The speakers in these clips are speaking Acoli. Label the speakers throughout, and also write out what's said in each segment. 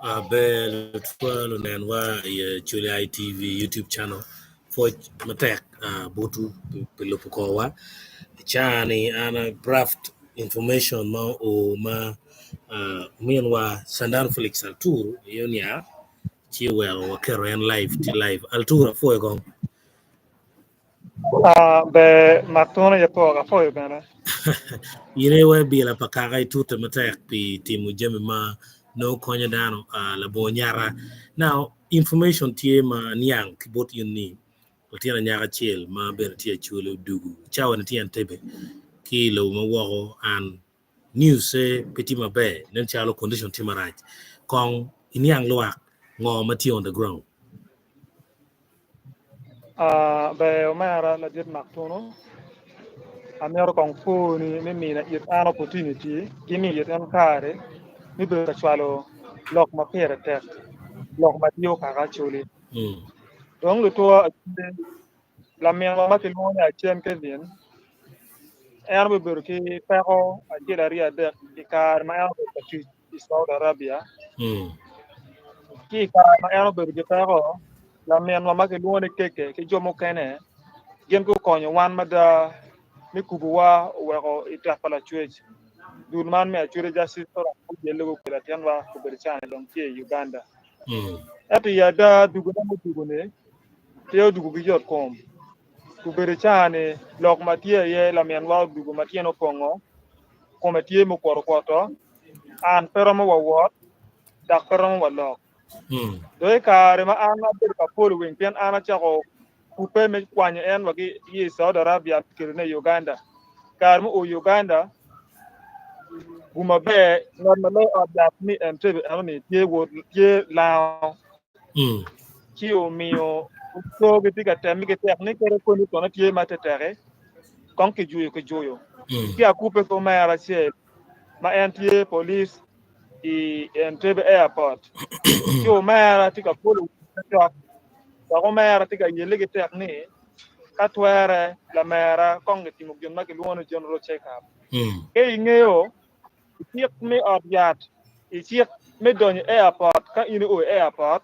Speaker 1: Ber lutwa lunenwa i Acholi ITV YouTube channel pwoc matek botwu pi lubo korwa i caa-ni an draft information ma oo ma ominwa Sandano Felix Alturu aye oniang ci oweko waketo en live tye live Alturu apwoyo kong.
Speaker 2: Ber mak tunu aye pok apwoyo bene.
Speaker 1: In aye wa ibila pa kaka itute matek pi timo jami ma nongo konyo dano labongo nyata. Now information tye ma aniang ki bot in ni latin anyaka acel ma bene tye Acholi odugu cawa ni tye Entebbe ki i lobo ma woko an news pe tye maber nen calo condition tye marac kong iniang lwak ngo ma tye on the ground.
Speaker 2: Ber omera ladit mak tunu, amito kong pwoni me mina it an opportunity ki miyo it en kare me bedo ka cwalo lok ma pire tek, lok ma diyo kaka Acholi. Dong lutwo Acholi, laminwa ma kilwongo ni Acen Kevin, en obibedo ki peko acel aryo adek i kare ma en obedo ka tic i Saudi Arabia. Ki i kare ma en obedo ki peko, laminwa ma kilwongo ni Keke ki jo mukene gin gukonyo wan mada me kubowa oweko i tek pa Lacwec. Dul man me Acholi Justice Forum guyelle gukelo latinwa obedo cani dong tye i Uganda. Ento i ada dugone mudugo-ni pe odugo ki yot kom. Obedo cani lok ma tye aye laminwa odugo ma tyene opongo, kome tye mukwoto kwoto, an pe romo wa wot dok pe romo wa lok. Dong i kare ma an abedo ka following pien an acako kubbe me kwanyo en wa ki i Saudi Arabia me kelone i Uganda. Kare me o Uganda, gum maber ngat ma loyo ot yat ni Entebbe enoni tye wod tye lango ci omiyo co gitye ka temme ki tek ni kadi koni kono tye ma teteki kong kijuyo kijuyo. Ci akubbe ki omera acel ma en tye polic i Entebbe Airport ci omera tye ka polo cok dok omera tye ka yelle ki tek ni ka twere lamera kong gitimo gin ma kilwongo ni general check up. Ka ingeyo i cik me ot yat i cik me donyo i airport ka in io i airport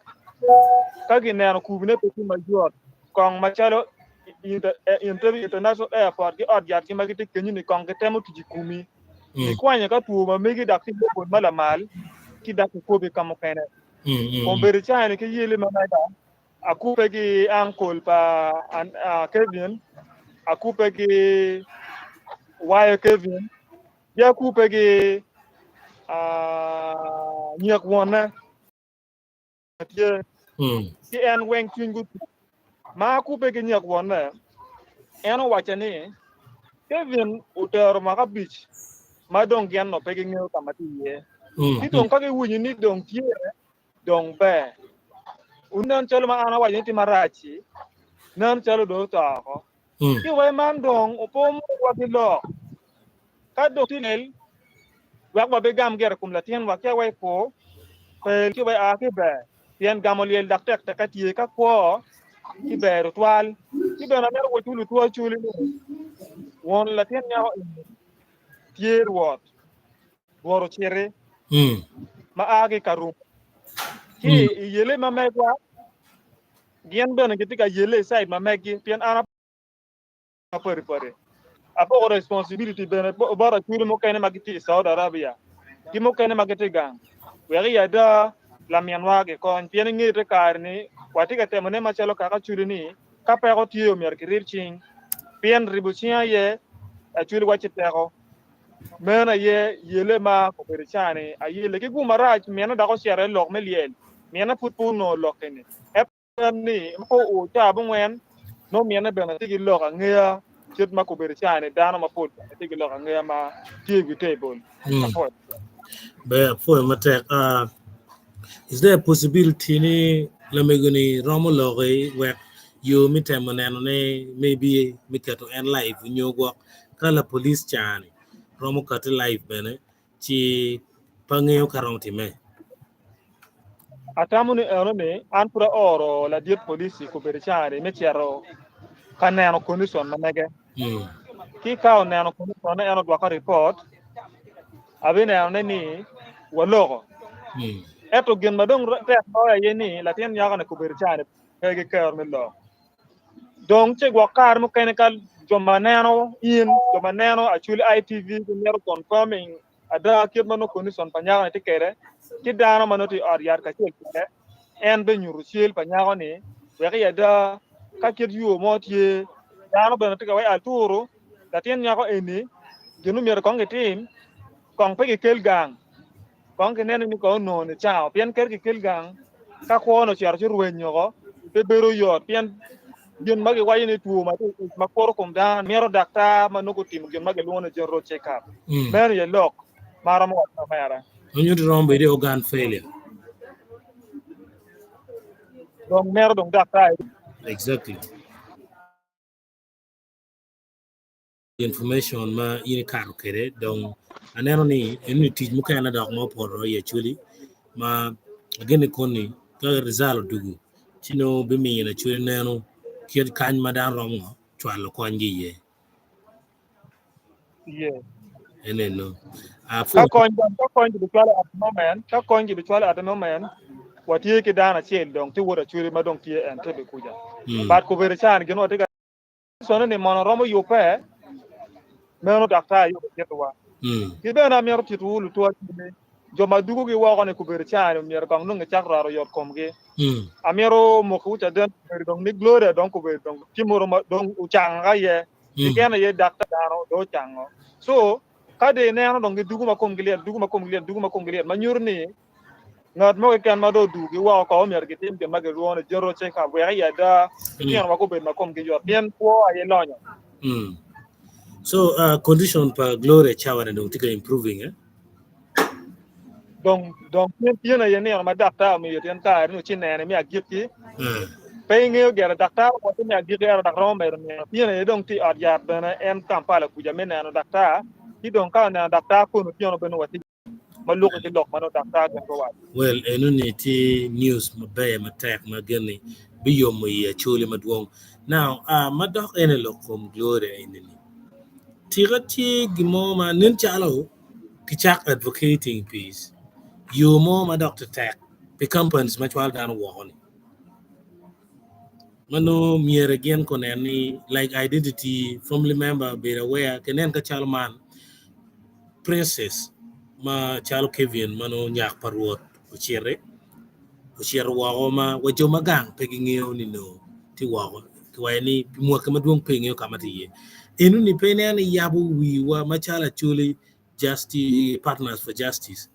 Speaker 2: ka gineno kubine pe tye mayot kong macalo Entebbe International Airport ki ot yatgi ma gitye kenyo-ni kong gitemo tic i komi. Gikwanyo ka two ma megi dok ki level ma lamal ki dok kikobi ka mukene. Kombeddi cani ki yele ma mega akubbe ki uncle pa Kevin, akubbe ki wayo Kevin, ki akubbe ki nyek wonne. tye ci en weng cwiny gutum. Ma akubbe ki nyek wonne, en owacca ni, Kevin otero mwaka abic ma dong gin onongo pe gingeyo ka ma tye iye. Ci dong ka giwinyo ni dong tye, dong ber. Nen calo ma an awaco ni tye marac-ci, nen calo dong oto oko. Ci wai man dong opo mukwa ki lok. Ka dong tye lel, wek wabigam gire kom latinwa ki wai po, pe ki wai a ki ber, pien gamo lyel dok tek tekke tye ka kwo ki ber tutwal. Ci bene amito wacwu lutwo acoli ni, won latin nyako eni tye Rwot, Rwot ociti, ma a ki ka rumo. Ci i yele ma megwa, Gin bene gitye ka yelle i cait ma meggi pien an mapadipadi. Apoko responsibility bene bot acholi mukene ma gitye i Saudi Arabia ki mukene ma gitye gang wek i ada laminwa gikony pien inge te kare ni watye ka temo ne macalo kaka acholi ni ka peko tye omyero kirib cing pien ribo cing aye acholi waci teko meno aye yele ma obedo cani ayele ki gum marac mine dok ocito i lok me lyel mine pud pe onongo lok eni ento ni ma oo ca abongwen nongo mine bene tye ki lok angeya kit ma kobedo cani dano mapol bene tye ki lok angeya ma tye i wi table. Apwoyo.
Speaker 1: Ber apwoyo matek. Uh, is there a possibility ni lamego ni romo loki wek yo me temo neno ni maybe me keto en live nyo gwok ka lapolice ca ni romo kati live bene ci pe angeyo ka romo time.
Speaker 2: Atamo ni eno ni an pud aoro ladit police kobedo cani me cito ka neno condition ma mege. Ki ka oneno condition ne en odwoka report abineno ne ni waloko. Ento gin ma dong tek loyo aye ni latin nyako-ni kobedo cani pe ki kero me lok. Dong ci gwok kare mukene ka jo ma neno in, jo ma neno Acholi ITV gimito confirming ada kit ma nongo condition pa nyako-ni tye kwede, ki dano ma nongo tye i ot yat kacel kwede, en binyuto cal pa nyako-ni wek i ada ka kit yo mo tye, dano bene tye ka wai aturu latin nyako eni gin myero kong gitim, kong pe gikel gang. Kong kineno ni kong onongo nicango, pien kadi kikel gang, ka kwone ocito ci rweny woko, pe bedo yot, pien gin ma giwaco ni two ma tye i ic ma kuro kom dano mito daktar ma nongo otimo gin ma gilwongo ni general check up. Meno aye lok ma aromo waco omera.
Speaker 1: Onyuto romo bedo i organ failure.
Speaker 2: Dong mito dong daktar.
Speaker 1: Exactly. Information ma in ikato kwede dong aneno ni eni tic mukene dok ma opoto i Acholi ma agene koni ka result odugu ci nongo bimiyo Acholi neno kit kany ma dano romo cwalo konygi iye.
Speaker 2: Yeah.
Speaker 1: Eneno.
Speaker 2: Ka kony dong ka kony gibicwalo at the moment, ka kony gibicwalo at the moment, watye ki dano acel dong tye wod Acholi ma dong tye Entebbe kuca. But kobedo cani gin watye ka Sone ni mono romo yubbe, meno daktar aye obititowa. Ki bene amito titowu lutwa ni jo ma dugogi woko ni kobedo caa-ni myero kong nongo gicak roto yot komgi. Amito mokowu caden kobedo dong ni Gloria dong kobedo dong tye moto ma dong ocango aye keken aye daktar dano dong ocango. So ka dong ineno dong gidugo ma komgi lyet, dugo ma komgi lyet, dugo ma komgi lyet ma nyuto ni Ngat mo keken ma dong odugi woko kong omyero gitim gin ma gilwongo ni general check-up wek i ada litinowa gubed ma komgi yot pien kwo aye lonyo.
Speaker 1: So condition pa Gloria cawa-ni dong tye ka improving eh?
Speaker 2: Dong dong tyen aye nino ma daktar omiyo tyen kare ni ci nene me agikki. Pe ingeyo gire daktar owaco me agikki ento dok romo medo nino. Tyen aye dong tye i ot yat bene en Kampala kuca me neno daktar ci dong ka oneno daktar kunu otyeno bene watye ma lukke ki lok ma nongo daktar gin guwaco.
Speaker 1: Well eno ni tye news maber matek ma gin-ni biyomo i Acholi madwong. Now madok ene lok kom Gloria eni ni tika tye gin mo ma nen calo kicak advocating peace yo mo ma dok tetek pi companies ma cwalo dano woko ni ma nongo myero gin konen ni like identity family member bedo aware kinen ka calo man Princess ma calo Kevin ma nongo nyak pa Rwot ociti, ocito woko ma wa jo ma gang pe gingeyo ni nongo tye woko. Kiwaco ni pi mwaki madwong pe ingeyo ka ma tye iye. Enoni pe ineno ni yabo wiwa macalo Acholi Justice, Partners for Justice.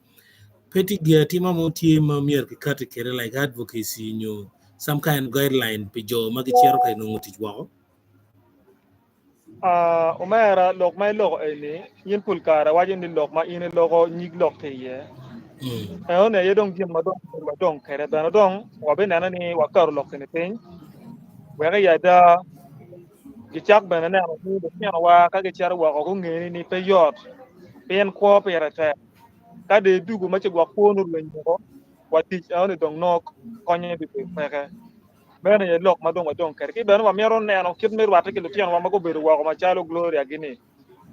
Speaker 1: Pe tye gin atima mo tye ma myero kikati kwede like advocacy nyo some kind of guideline pi jo ma gicito ka nongo tic woko.
Speaker 2: Omera, lok ma iloko eni, in pol kare awaco ni lok ma in iloko nyig lok tye iye. Enoni aye dong gin ma dong wadong kwede bene dong wabineno ni waketo lok eni piny wek i ada gicak bene neno ni lutinowa ka gicito woko gungeni ni pe yot pien kwo pire tek. Ka dong idwogo ma ci gwok kwoni orweny woko wa tic enoni dong nongo konye bibedo peke. Meno aye lok ma dong wadong kwede. Ki bene wamito neno kit me rwatte ki lutinowa ma gubedo woko macalo Gloria-gi-ni.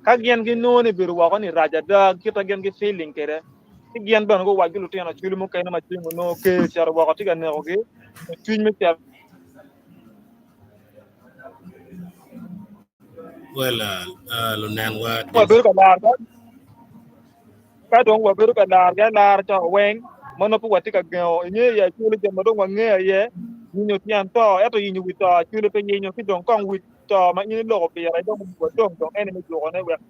Speaker 2: Ka gin ginongo ni bedo woko-ni rac ada, kit ma gin gi-feeling kwede, ci gin bene guwac ki lutino acwali mukene ma ceng onongo ker cito woko tye ka nekogi, nyo cwiny me cito.
Speaker 1: Well, lunenwa.
Speaker 2: Wabedo ka lar Ka dong wabedo ka largi alara cawa weng, ma nongo pe watye ka gengo inge i acwali gin ma dong wangeyo aye yinyo tyen to, ento yinyo wi to acwali pe yinyo, ci dong kong wi to ma in iloko pire dong wadong dong ene me jukone wek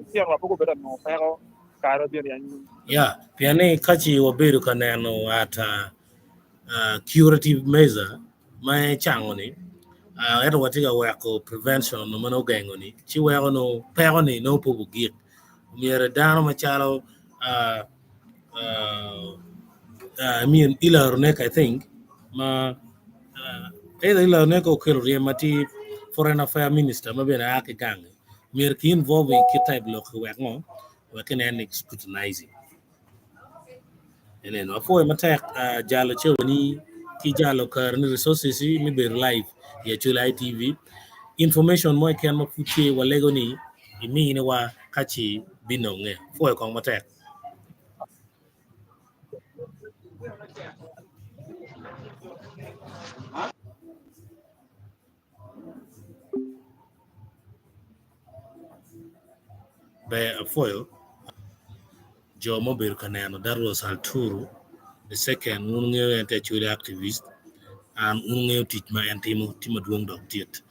Speaker 2: litinowa pe gubed ka nongo peko i kare ma bino i anyim.
Speaker 1: Ya, pien ni ka ci wabedo ka neno at curative measure ma icango-ni, ento watye ka weko prevention ma nongo ogengo-ni, ci weko nongo peko-ni nongo pe ogik. Myero dano macalo I mean Ila Onek I think ma either Ila Onek okelo ryem ma tye foreign affair minister ma bene a ki gangi myero ki involve i kit type lok wek ngo wek kinen ni scrutinizing. Eneno apwoyo matek jalo cawani ki jalo kareni resources me bedo live i Acholi ITV. Information mo keken ma pud tye walego ni iminiwa ka ci binonge. Apwoyo kong matek. Ber apwoyo jo ma obedo ka neno that was Alturu the second wun wungeyo en tye actually activist and wun wungeyo tic ma en timo tye madwong dok dit.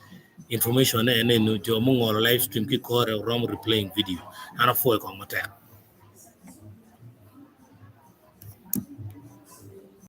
Speaker 1: Information ne en eno jo mungolo live stream ki kore oromo replaying video. An apwoyo kong matek.